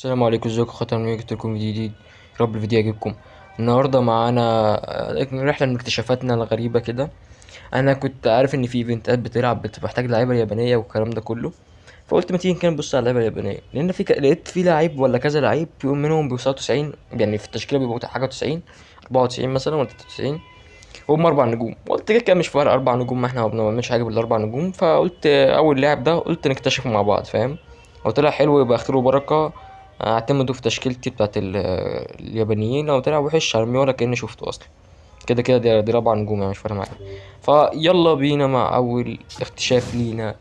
السلام عليكم، ازيكم؟ خطر جبت لكم فيديو جديد. يا رب الفيديو يعجبكم. النهارده معانا رحله من اكتشافاتنا الغريبة كده. انا كنت عارف ان في ايفنتات بتلعب بتحتاج لعيبة يابانية والكلام ده كله، فقلت ما تيجي كده نبص على اللعيبة اليابانية، لان في لقيت في لعيب ولا كذا لعيب في يوم منهم بيوصلوا 90، يعني في التشكيلة بيبقوا حاجة 90، 94 مثلا ولا 93، وهم اربع نجوم. قلت كده كده مش فارق اربع نجوم، ما احنا ما بنعملش حاجة بالاربع نجوم. فقلت اول لاعب ده قلت نكتشفه مع بعض، فاهم؟ لو طلع حلو يبقى خير وبركة، اعتمده في تشكيلتي بتاعت اليابانيين. لو طلع وحش هرميه ولا كاني شفته اصلا. كده كده دي رابع نجوم يعني مش فارقه معايا. فيلا بينا مع اول اكتشاف لينا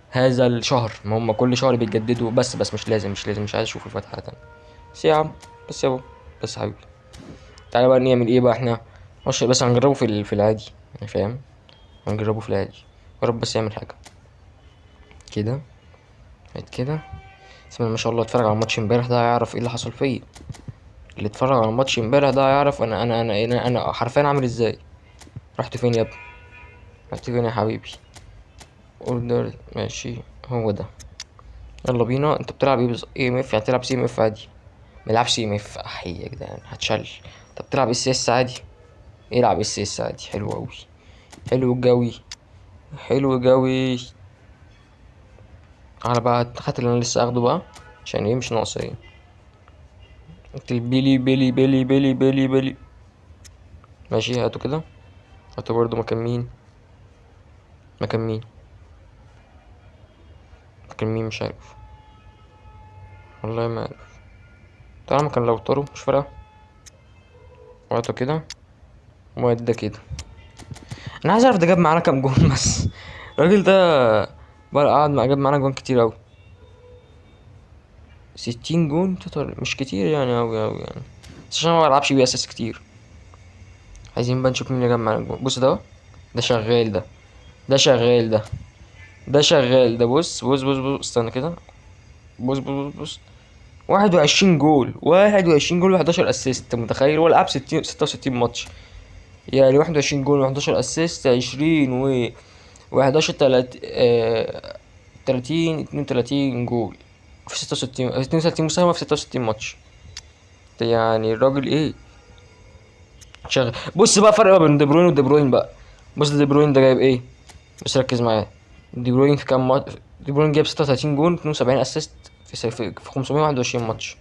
هذا الشهر. ما هم كل شهر بيتجددوا، بس مش لازم، مش لازم، مش عايز اشوف الفتحة تاني. بس يا عم، بس يا بابا، بس يا حبيبي، تعالى بقى نعمل ايه بقى احنا؟ ماشي، بس هنجربه في العادي يعني، فاهم؟ هنجربه في العادي، يا رب بس يعمل حاجة كده. هات كده. بسم الله ما شاء الله. اتفرج على الماتش امبارح ده هيعرف ايه اللي حصل فيا. اللي اتفرج على الماتش امبارح ده هيعرف انا حرفيا عامل ازاي. رحت فين يا ابني؟ رحت فين يا حبيبي؟ order، ماشي هو ده. يلا بينا. انت بتلعب ايه بالظبط؟ CMF يعني؟ تلعب CMF عادي؟ ما يلعبش CMF. احي يا جدعان هتشل. طب تلعب SS عادي؟ العب SS عادي. حلو قوي، حلو قوي، حلو قوي. على بقى خدت اللي انا لسه اخده بقى عشان ايه؟ مش ناقصه ايه. قلت بيلي بيلي بيلي بيلي بيلي بيلي. ماشي هاتوا كده، هاتوا برضو. مكان مين؟ مكان مين؟ مكان مين؟ مش عارف والله، ما عارف. طالما كان لو طاروا مش فارقه. وهاتوا كده وده كده. انا عايز اعرف ده جاب معانا كام جون بس. الراجل ده بقى قعد مع جاب معانا جون كتير اوي، 60 جون total، مش كتير يعني اوي اوي يعني، بس عشان ما بلعبش بيه اساس كتير. عايزين بقى نشوف مين اللي جاب معانا جون. بص ده، ده شغال، ده ده شغال، ده ده شغال، ده بص بص بص بص، استنى كده، بص بص بص بص. 21 جول، 21 جول و11 assist. انت متخيل؟ هو لعب 66 ماتش يعني، 21 جول و11 assist، 20 و 11 30، 32 جول في 66، 32 مساهمة في 66 ماتش. يعني الراجل ايه شغال. بص بقى فرق بين دي بروين ودي بروين بقى. بص دي بروين ده جايب ايه، بس ركز معايا. دي بروين في كام ماتش؟ دي بروين جايب 36 جون، 72 assist في 521 ماتش.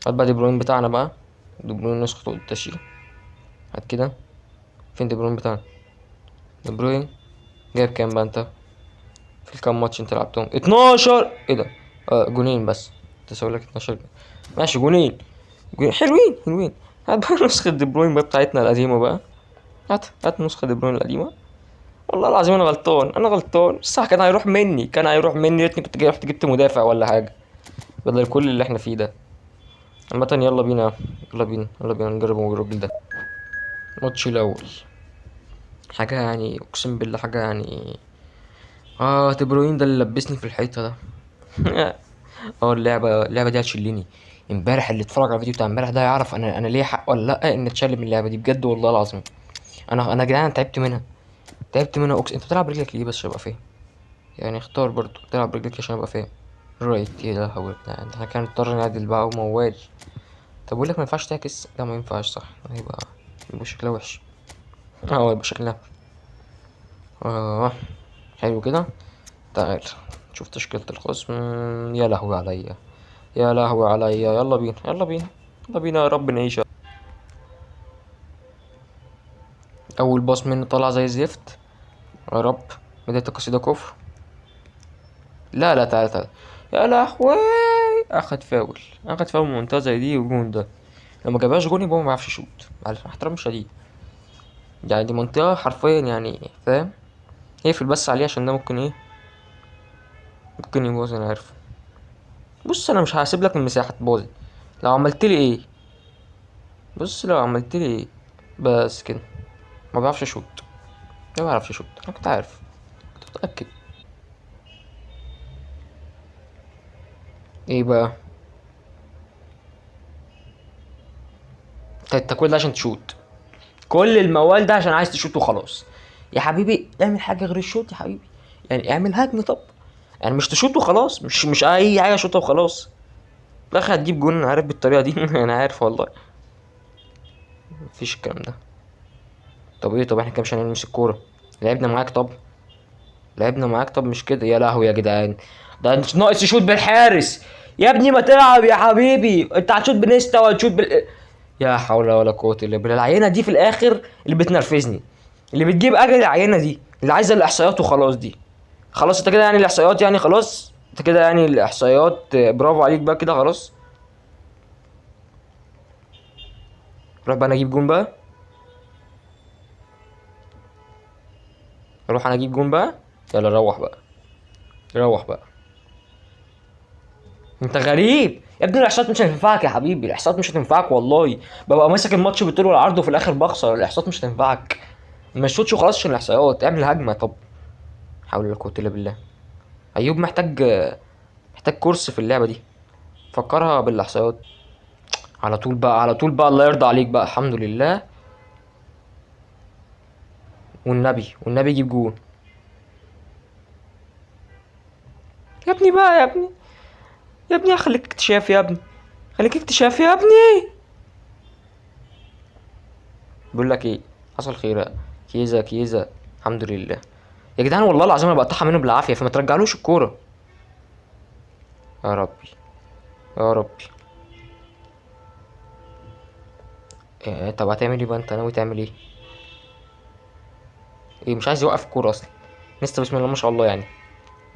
هات بقى دي بروين بتاعنا بقى، دي بروين نسخته التشي. هات كده، فين دي بروين بتاعنا؟ دي بروين جايب كام بقى انت في الكام ماتش انت لعبتهم؟ 12. ايه ده؟ جونين بس. كنت هقول لك 12. ماشي جونين، جونين حلوين، حلوين. هات بقى نسخة دي بروين بقى بتاعتنا القديمة بقى. هات نسخة دي بروين القديمة. والله العظيم انا غلطان، انا غلطان الصح. كان هيروح مني، كان هيروح مني. يا ريتني كنت جاي رحت جبت مدافع ولا حاجة بدل كل اللي احنا فيه ده. عامة يلا بينا، يلا بينا، يلا بينا نجرب الراجل ده. الماتش الأول حاجة يعني، أقسم بالله حاجة يعني. دي بروين ده اللي لبسني في الحيطة ده. اللعبة دي هتشلني. امبارح اللي اتفرج على الفيديو بتاع امبارح ده يعرف انا ليه حق ولا لا ان اتشل من اللعبة دي بجد والله العظيم. انا يا جدعان تعبت منها، تعبت منها. اقسم. انت بتلعب برجلك ليه بس عشان ابقى فاهم يعني؟ اختار برضو بتلعب برجلك عشان ابقى فاهم. right. يا لهوي يا جدعان، احنا كان نضطر نعدل بقى وموال. طب بقول لك ما ينفعش تعكس ده، ما ينفعش صح؟ هيبقى شكلها وحش. هيبقى شكلها حلو كده. تعال شوف تشكيلة الخصم. يا لهوي عليا، يا لهوي عليا. يلا بينا، يلا بينا، يلا بينا يا رب نعيش. أول باص منه طلع زي الزفت. يا رب بداية القصيدة كفر. لا لا تعالى تعالى. يا لهوي، أخد فاول، أخد فاول من منطقة زي دي. والجون ده لو ما جابهاش جون يبقى هو ما بيعرفش يشوط، مع احترام شديد يعني. دي منطقة حرفيا يعني، فاهم؟ اقفل بس عليه عشان ده ممكن ايه، ممكن يبوظ. انا عارف. بص انا مش هسيب لك المساحة تبوظ. لو عملت لي ايه، بص لو عملت لي ايه بس كده. ما بعرفش اشوط، ما بعرفش اشوط. انا كنت عارف، كنت متأكد. ايه بقى انت كل ده عشان تشوت؟ كل الموال ده عشان عايز تشوت وخلاص يا حبيبي. اعمل حاجة غير الشوت يا حبيبي يعني، اعمل هجمة. طب يعني مش تشوت وخلاص، مش اي حاجة شوتها وخلاص. في الاخر هتجيب جون، انا عارف بالطريقة دي. انا عارف والله. مفيش الكلام ده. طب ايه؟ طب احنا كده مش هنلمس الكورة. لعبنا معاك، طب لعبنا معاك، طب مش كده. يا لهوي يا جدعان، ده مش ناقص يشوط بالحارس يا ابني. ما تلعب يا حبيبي، انت هتشوط بنيستا وهتشوط بال، يا حول ولا قوة الا بالله. العينة دي في الاخر اللي بتنرفزني، اللي بتجيب اجل العينة دي، اللي عايزة الاحصائيات وخلاص. دي خلاص انت كده يعني الاحصائيات، يعني خلاص انت كده يعني الاحصائيات، برافو عليك بقى كده خلاص. روح بقى انا اجيب جون بقى، روح انا اجيب جون بقى. يلا روح بقى، روح بقى. انت غريب يا ابني، الاحصائيات مش هتنفعك يا حبيبي، الاحصائيات مش هتنفعك والله. ببقى ماسك الماتش بالطول والعرض وفي الاخر بخسر. الاحصائيات مش هتنفعك، ما تشوتش وخلاص عشان الاحصائيات. اعمل هجمة. طب حول ولا قوة الا بالله. ايوب محتاج كورس في اللعبة دي، فكرها بالاحصائيات على طول بقى، على طول بقى. الله يرضى عليك بقى، الحمد لله. والنبي، والنبي يجيب جون يا ابني بقى، يا ابني، يا ابني خليك اكتشاف يا ابني، خليك اكتشاف يا ابني. بقول لك ايه، حصل خير. كيزا، كيزا، الحمد لله يا جدعان. والله العظيم انا بقطعها منه بالعافية، فما ترجعلوش الكورة. يا ربي، يا ربي. إيه، طب هتعمل ايه بقى؟ انت ناوي تعمل ايه؟ ايه، مش عايز يوقف الكورة اصلا. نيستا بسم الله ما شاء الله،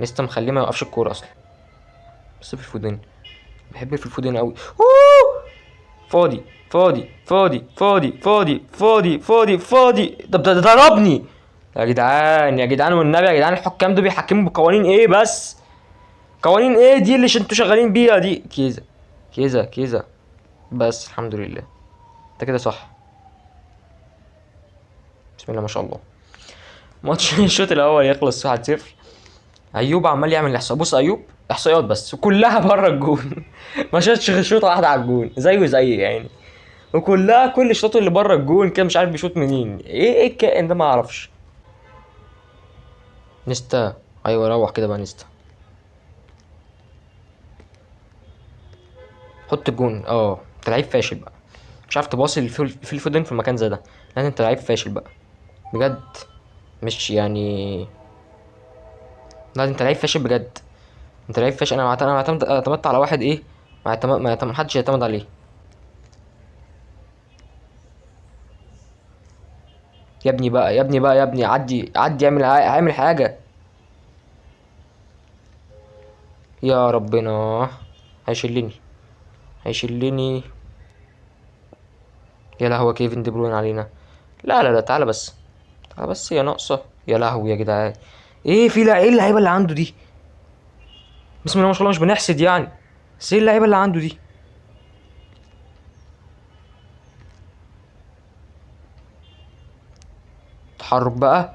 نيستا مخليه ما يوقفش الكورة اصلا. بس في الفودين، بحب في الفودين قوي. اوه، فاضي، فاضي، فاضي، فاضي، فاضي، فاضي، فاضي، فاضي. طب ده ضربني يا جدعان، يا جدعان والنبي يا جدعان. الحكام دول بيحكموا بقوانين ايه بس؟ قوانين ايه دي اللي انتوا شغالين بيها دي؟ كيزا، كيزا، كيزا، بس الحمد لله انت كده صح. بسم الله ما شاء الله. ماتش الشوط الاول يخلص 1-0. ايوب عمال يعمل احصائيات. بص ايوب احصائيات بس وكلها بره الجون. ما شاطش غير شوطه واحدة على الجون، زيه زي يعني، وكلها كل الشوط اللي بره الجون كده مش عارف بيشوط منين. ايه الكائن ده؟ ما اعرفش. نيستا، ايوه روح كده بقى نيستا، حط الجون. انت لعيب فاشل بقى، مش عارف تباصي في الفودن في مكان زي ده، لان انت لعيب فاشل بقى بجد. مش يعني، لا انت لعيب فاشل بجد، انت لعيب فاشل. انا اعتمدت على واحد ايه، ما اعتمد، ما اعتمد، محدش يعتمد عليه. يا ابني بقى، يا ابني بقى، يا ابني عدي، عدي، اعمل حاجة. يا ربنا هيشلني، هيشلني. يا لهوي كيفن دي بروين علينا. لا لا لا، تعالى بس، تعالى بس يا ناقصة. يا لهوي يا جدعان، ايه في ايه اللعيبة اللي عنده دي؟ بسم الله ما شاء الله، مش بنحسد يعني، بس ايه اللعيبة اللي عنده دي؟ تحرك بقى،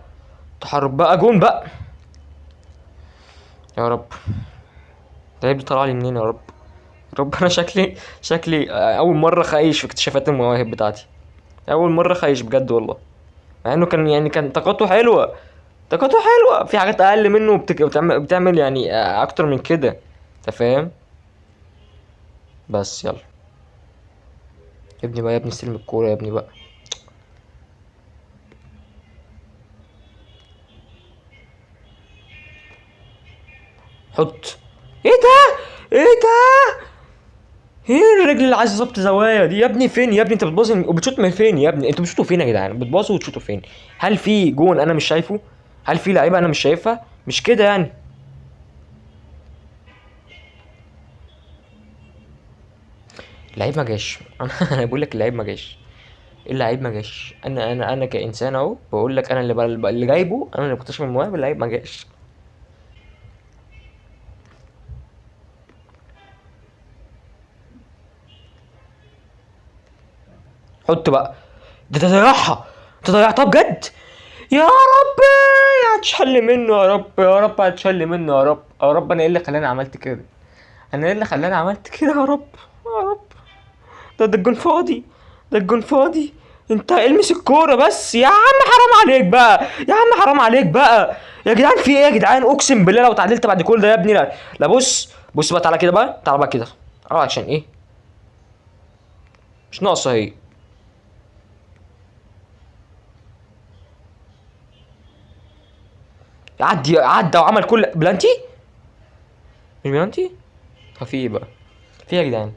تحرك بقى، جون بقى. يا رب اللعيب ده طلع لي منين يا رب؟ يا رب انا شكلي اول مرة خايش في اكتشافات المواهب بتاعتي، اول مرة خايش بجد والله. مع انه كان طاقته حلوة، طاقته حلوة، في حاجات اقل منه بتعمل اكتر من كده، انت فاهم؟ بس يلا يا ابني بقى، يا ابني استلم الكورة يا ابني بقى. حط. ايه ده؟ ايه ده؟ ايه الرجل اللي عايز ظبط زوايا دي يا ابني؟ فين يا ابني انت بتباصي وبتشوط من فين يا ابني؟ انتوا بتشوطوا فين يا جدعان؟ بتباصوا وتشوطوا فين؟ هل في جون انا مش شايفه؟ هل في لعيبة انا مش شايفها؟ مش كده يعني. اللعيب ما جاش. انا بقول لك اللعيب ما جاش، اللعيب ما جاش. انا كانسان اهو بقول لك، انا اللي جايبه، انا اللي مكتشف المواهب، اللعيب ما جاش. حط بقى. ده تضيعها، انت ضيعتها بجد يا ربي. هتشل منه يا رب، يا رب هتشل منه يا رب، يا رب. انا ايه اللي خلاني عملت كده؟ انا ايه اللي خلاني عملت كده يا رب، يا رب؟ ده الجون فاضي، ده الجون فاضي. انت المس الكورة بس يا عم، حرام عليك بقى يا عم، حرام عليك بقى يا جدعان. في ايه يا جدعان؟ اقسم بالله لو تعادلت بعد كل ده يا ابني. لا لا، بص، بص بقى، تعالى كده بقى، تعالى بقى كده. عشان ايه؟ مش ناقصه هي. عدي، عدى وعمل كل بلانتي. مش بلانتي؟ طب في ايه بقى؟ في ايه يا جدعان؟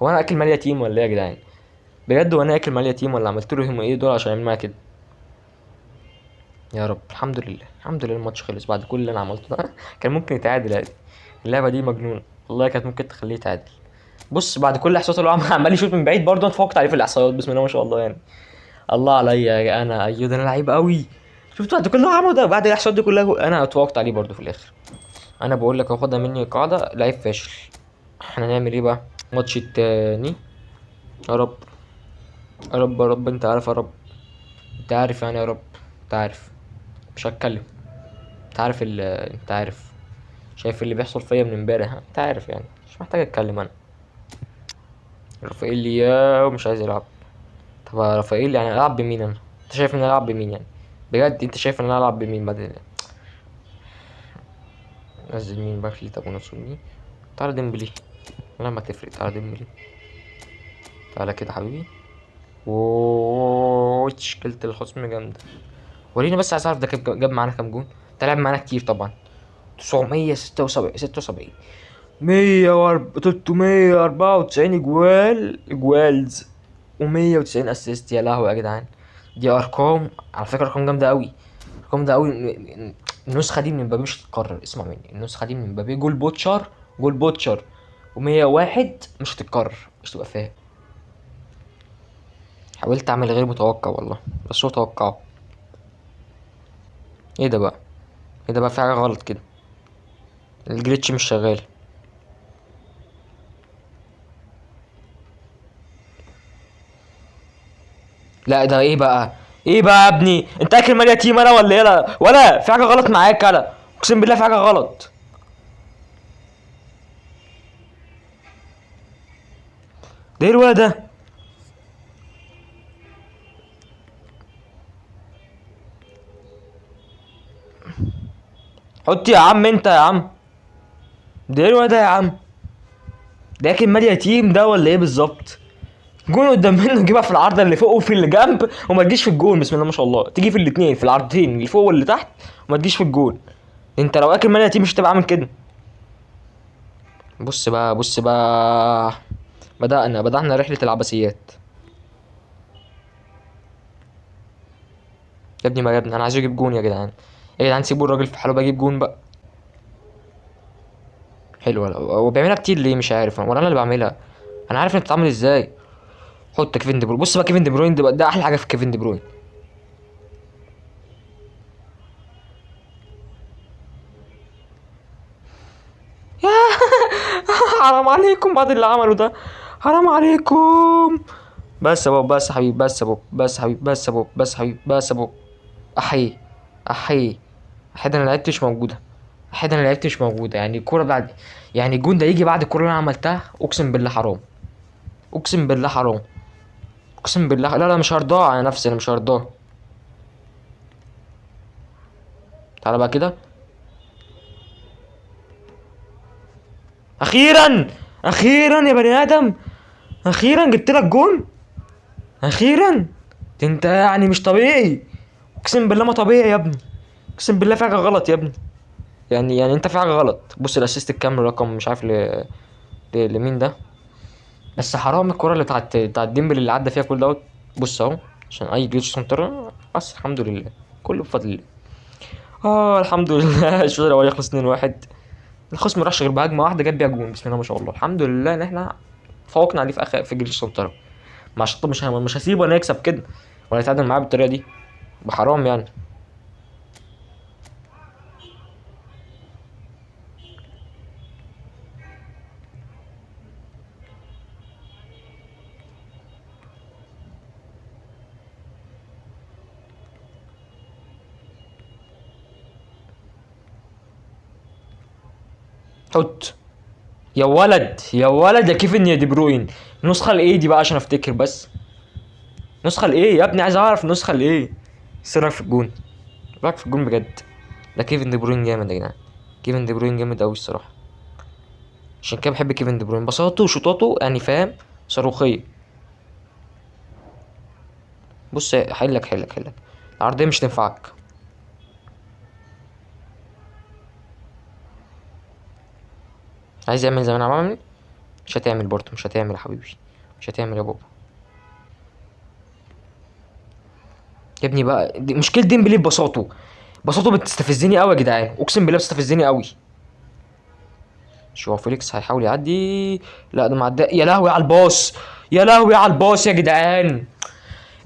هو انا اكل مال يتيم ولا ايه يا جدعان؟ بجد هو انا اكل مال يتيم ولا عملت لهم ايه دول عشان يعملوا معايا كده؟ يا رب الحمد لله، الحمد لله الماتش خلص بعد كل اللي انا عملته ده. كان ممكن يتعادل عادي، اللعبة دي مجنونة والله، كانت ممكن تخليه يتعادل. بص بعد كل الاحصائيات اللي هو عمال يشوط من بعيد برضه، انا اتفوقت عليه في الاحصائيات بسم الله ما شاء الله يعني. الله عليا يا انا، ايوه ده انا لعيب قوي. شفت بعد كل اللي هو عمله ده، بعد الاحصائيات دي كلها انا اتفوقت عليه برضه في الاخر. انا بقول لك اهو، خدها مني قاعدة، لعيب فاشل. احنا نعمل ايه بقى؟ الماتش التاني. يا رب يا رب يا رب، انت عارف يا رب، انت عارف يعني يا رب، انت عارف، مش هتكلم، انت عارف انت عارف، شايف اللي بيحصل فيا من امبارح، انت عارف يعني، مش محتاج اتكلم انا. رافائيل لياو مش عايز يلعب. طب يا رافائيل يعني العب بمين انا؟ انت شايف ان انا العب بمين يعني؟ بجد انت شايف ان انا العب بمين بعد؟ نزل مين بقى؟ طب ونص مين؟ تعالى ديمبلي، لا ما تفرق، تعالى ديمبلي، تعالى كده حبيبي. اوه تشكيلة الخصم جامدة. وريني بس، عايز اعرف ده جاب معانا كام جون؟ ده لعب معانا كتير طبعا. تسعمية ستة وسبعين، ستة وسبعين، مية وأرب-، تلتمية أربعة وتسعين جوالز، ومية وتسعين اسيست. يا لهوي يا جدعان، دي ارقام على فكرة، ارقام جامدة قوي، ارقام جامدة قوي. النسخة دي من مبابي مش هتتكرر، اسمع مني، النسخة دي من مبابي جول بوتشر، جول بوتشر ومية وواحد مش هتتكرر، مش تبقى فاهم. حاولت اعمل غير متوقع والله، بس هو توقعه. ايه ده بقى؟ ايه ده بقى؟ في حاجة غلط كده، الجليتش مش شغال. لا ده ايه بقى؟ ايه بقى يا ابني؟ انت اكل مال يتيم انا ولا ايه؟ لا ولا في حاجة غلط معاك؟ انا اقسم بالله في حاجة غلط. ده ايه الولد ده؟ حط يا عم انت يا عم. ده ايه الولد ده يا عم؟ ده اكل مال يتيم ده ولا ايه بالظبط؟ جون قدام منه جيبها في العارضة اللي فوق وفي اللي جنب وما تجيش في الجون، بسم الله ما شاء الله. تيجي في الاثنين، في العارضتين اللي فوق واللي تحت، وما تجيش في الجون. انت لو اكل مال يتيم مش هتبقى عامل كده. بص بقى، بص بقى، بدأنا رحلة العبثيات. يا ابني ما يا ابني، انا عايز اجيب جون يا جدعان، يا جدعان سيبوا الراجل في حاله بقى يجيب جون بقى. حلوة، هو بيعملها كتير ليه مش عارف، ولا انا اللي بعملها؟ انا عارف انت بتتعامل ازاي. حط كيفن دي بروين. بص بقى كيفن دي بروين ده بقى، ده احلى حاجة في كيفن دي بروين. حرام عليكم بعد اللي عمله ده، حرام عليكم. بس يا بابا، بس يا حبيبي، بس يا بابا، بس يا حبيبي، بس يا بابا، بس يا حبيبي، بس يا بابا. احيي، احيي، احيي، ده انا لعبت مش موجودة، احيي، ده انا لعبت مش موجودة. يعني الكورة بعد، يعني الجون ده يجي بعد الكورة اللي انا عملتها، اقسم بالله حرام، اقسم بالله حرام، اقسم بالله. لا لا مش هرضاه على نفسي، انا مش هرضاه. تعالى بقى كده. اخيرا، اخيرا يا بني ادم، اخيرا جبت لك جون، اخيرا. انت يعني مش طبيعي، اقسم بالله ما طبيعي يا ابني، اقسم بالله في حاجة غلط يا ابني. يعني انت في حاجة غلط. بص الاسيست الكام رقم مش عارف لمين ده، بس حرام الكره اللي بتاعت ديمبلي اللي عدى فيها كل دوت. بص اهو، عشان اي جليتش سنتر، بس الحمد لله كله بفضل الله. الحمد لله. الشوط الاول يخلص 2-1، الخصم ما راحش غير بهجمه واحدة جاب بيها جون، بسم الله ما شاء الله. الحمد لله ان احنا فوقنا عليه في جليتش سنتر. مع شطه مش هسيبه انا يكسب كده ولا يتعادل معاه بالطريقة دي، بحرام يعني. حط يا ولد، يا ولد يا كيفن يا دي بروين. النسخة الايه دي بقى عشان افتكر بس، نسخة الايه يا ابني؟ عايز اعرف النسخة الايه. سيرك في الجون، راك في الجون بجد. ده كيفن دي بروين جامد يا جدعان، كيفن دي بروين جامد قوي الصراحة. عشان كده بحب كيفن دي بروين، بساطته وشوطاته يعني فاهم، صاروخيه. بص حلك حلك حلك، العرضية مش تنفعك. عايز يعمل زي ما انا بعمل، مش هتعمل برضه، مش هتعمل يا حبيبي، مش هتعمل يا بابا. يا ابني بقى دي مشكلة ديمبلي ببساطته، بساطته بتستفزني قوي يا جدعان، اقسم بالله بتستفزني قوي. شو فيليكس هيحاول يعدي، لا ده معدي. يا لهوي على الباص، يا لهوي على الباص يا جدعان،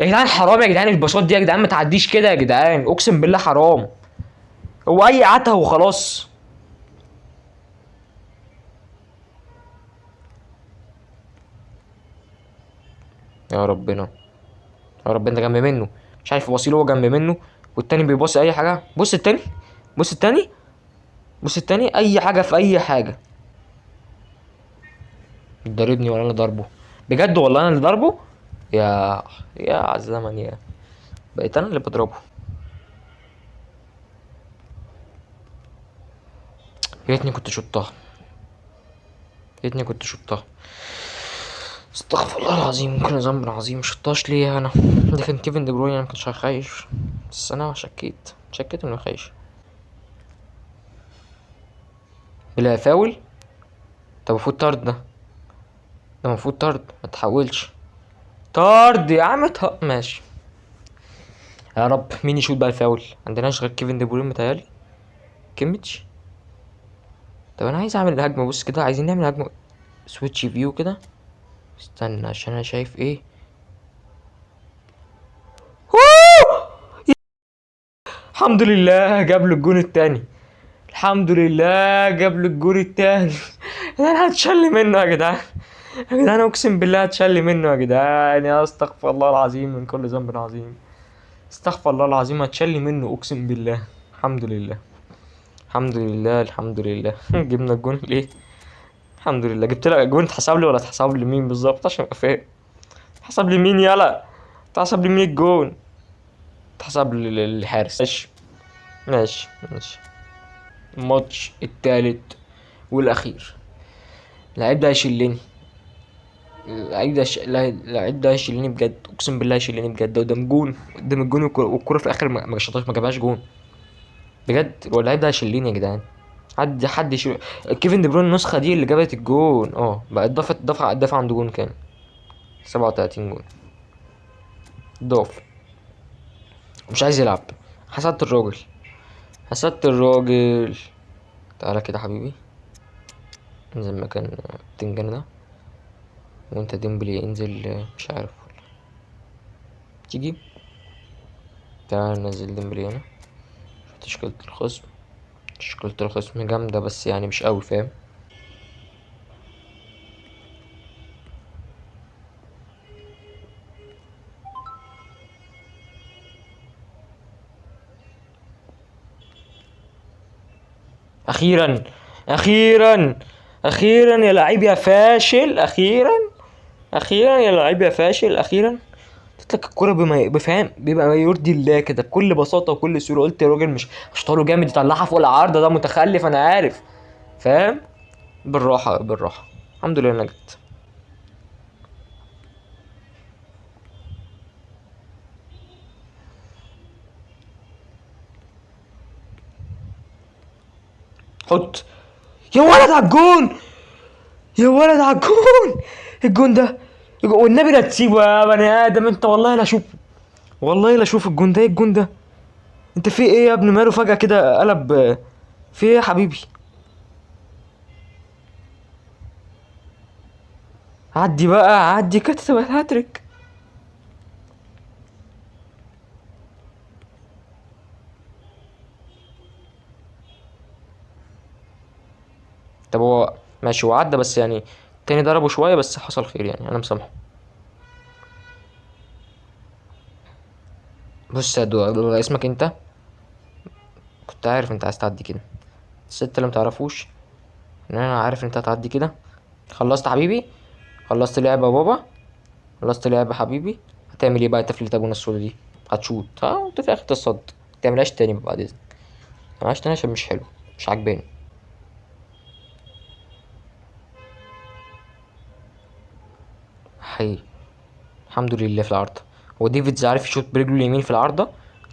يا جدعان حرام يا جدعان، الباصات دي يا جدعان ما تعديش كده يا جدعان، اقسم بالله حرام. هو اي عته وخلاص. يا ربنا يا ربنا، ده جنب منه، مش عارف يباصيله، هو جنب منه والتاني بيباصي اي حاجة. بص التاني، بص التاني، بص التاني، اي حاجة في اي حاجة. ضربني ولا انا ضربه؟ بجد والله انا اللي ضربه. يا على الزمن، يا بقيت انا اللي بضربه. يا ريتني كنت شطها، يا ريتني كنت شطها. استغفر الله العظيم، ممكن ذنب عظيم. شطاش ليه انا؟ ده كان كيفن دي بروين، انا ما كنتش هخايش، بس انا شكيت انه خايش. بلا فاول. طب المفروض طرد ده، ده المفروض طرد، ما تحاولش طرد يا عم. ماشي يا رب. مين يشوط بقى الفاول؟ عندناش غير كيفن دي بروين متهيألي، كيميتش. طب انا عايز اعمل هجمة، بص كده عايزين نعمل هجمة switch view كده. استنى عشان انا شايف ايه. أوه! الحمد لله جاب له الجون التاني، الحمد لله جاب له الجون التاني. انا هتشل منه يا جدعان، يا جدعان اقسم بالله هتشل منه يا جدعان. يا استغفر الله العظيم من كل ذنب عظيم، استغفر الله العظيم هتشل منه اقسم بالله. الحمد لله، الحمد لله، الحمد لله. جبنا الجون ليه؟ الحمد لله. جبت لك الجون. اتحسب لي ولا اتحسب لي مين بالظبط عشان ابقى فاهم؟ اتحسب لي مين يالا؟ اتحسب لي مين الجون؟ اتحسب لي للحارس. ماشي ماشي ماشي. الماتش التالت والاخير. اللعيب ده هيشلني، اللعيب ده لا، اللعيب ده هيشلني بجد، اقسم بالله هيشلني بجد. قدام جون، قدام الجون، والكرة في الاخر ما شاطهاش، ما جابهاش جون بجد. هو اللعيب ده هيشلني يا جدعان. حد يشيل كيفن دي بروين. النسخة دي اللي جابت الجون، بقت دفع عنده جون كام؟ 37 جون. ضاف. مش عايز يلعب. حسدت الراجل، حسدت الراجل. تعالى كده حبيبي، انزل مكان بتنجان ده، وانت ديمبلي انزل، مش عارف ولا تيجي. تعالى ننزل ديمبلي هنا. تشكيلة الخصم، تشكيلة الخصم جامدة بس مش قوي فاهم. أخيرا، أخيرا، أخيرا يا لعيب يا فاشل، أخيرا، أخيرا يا لعيب يا فاشل، أخيرا. قلت لك الكورة بما بفهم بيبقى ما يرضي الله كده بكل بساطة وكل سهولة. قلت يا راجل مش طاله جامد يطلعها فوق العارضة، ده متخلف أنا عارف فاهم. بالراحة بالراحة، الحمد لله نجت. حط يا ولد على الجون، يا ولد على الجون، الجون ده والنبي لا تسيبه يا بني ادم انت، والله لا اشوف، والله لا اشوف الجون ده. ايه الجون ده؟ انت في ايه يا ابني؟ ماله فجأة كده قلب؟ في ايه يا حبيبي؟ عدي بقى، عدي كده تبقى الهاتريك. طب هو ماشي، هو عدى بس تاني ضربه شوية، بس حصل خير انا مسامحة. بص يا دو، اسمك انت، كنت عارف انت عايز تعدي كده، بس انت اللي متعرفوش ان انا عارف انت هتعدي كده. خلصت حبيبي، خلصت لعبة يا بابا، خلصت لعبة حبيبي. هتعمل ايه بقى انت في التابونه السودا دي؟ هتشوط، ها، وانت في الاخر تصد. ما تعملهاش تاني بعد اذنك، ما تعملهاش تاني عشان مش حلو، مش عاجباني. حي، الحمد لله في العارضة. هو ديفيدز عارف يشوط برجله اليمين في العارضة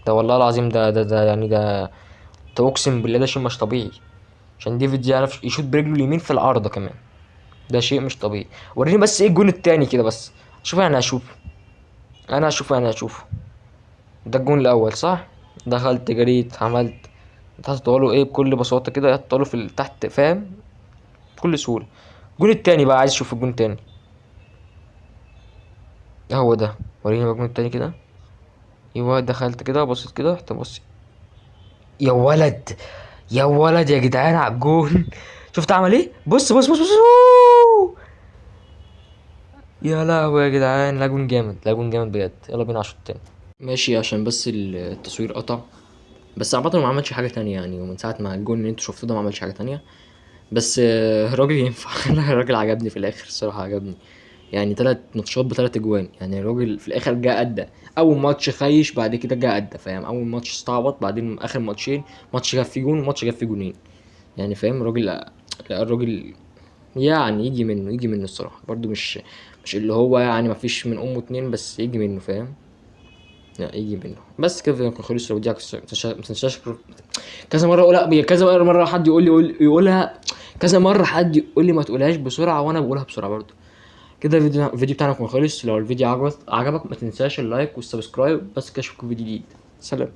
ده، والله العظيم ده ده ده يعني ده ده اقسم بالله ده شيء مش طبيعي، عشان ديفيدز يعرف يشوط برجله اليمين في العارضة كمان، ده شيء مش طبيعي. وريني بس ايه الجون التاني كده بس، شوف انا هشوف، انا هشوف، انا هشوف. ده الجون الاول صح؟ دخلت جريت عملت تحطه ايه بكل بساطة كده، حطه في تحت فاهم، بكل سهولة. الجون التاني بقى عايز اشوف الجون التاني، هو ده. وريني بقى الجون التاني كده. ايوه دخلت كده بصيت كده، رحت بص يا ولد، يا ولد يا جدعان على الجون. شفت عمل ايه؟ بص بص بص بص، يا لهوي يا جدعان، لا جون جامد، لا جون جامد بجد. يلا بينا على الشوط التاني. ماشي، عشان بس التصوير قطع، بس عامة ما عملش حاجة تانية يعني، ومن ساعة ما الجون اللي انتوا شفتوه ده ما عملش حاجة تانية. بس الراجل ينفع. الراجل عجبني في الآخر الصراحة، عجبني يعني. 3 ماتشات بتلات اجوان يعني، الراجل في الآخر جه أدى. أول ماتش خيش، بعد كده جه أدى فاهم. أول ماتش استعبط، بعدين آخر ماتشين ماتش جاب فيه جون وماتش جاب فيه جونين يعني فاهم. الراجل لا، الراجل يعني يجي منه، يجي منه الصراحة برضو، مش اللي هو يعني ما فيش من أمه 2، بس يجي منه فاهم. لا يجي منه. بس كده يكون خلص. لو دي ما تنساش كذا مرة أقولها، كذا مرة حد يقول لي يقولها، كذا مرة حد يقول لي ما تقولهاش بسرعة، وأنا بقولها بسرعة برضو. كده الفيديو بتاعنا يكون خلص. لو الفيديو عجبك ما تنساش ال like وال subscribe. بس كده، اشوفكم في فيديو جديد. سلام.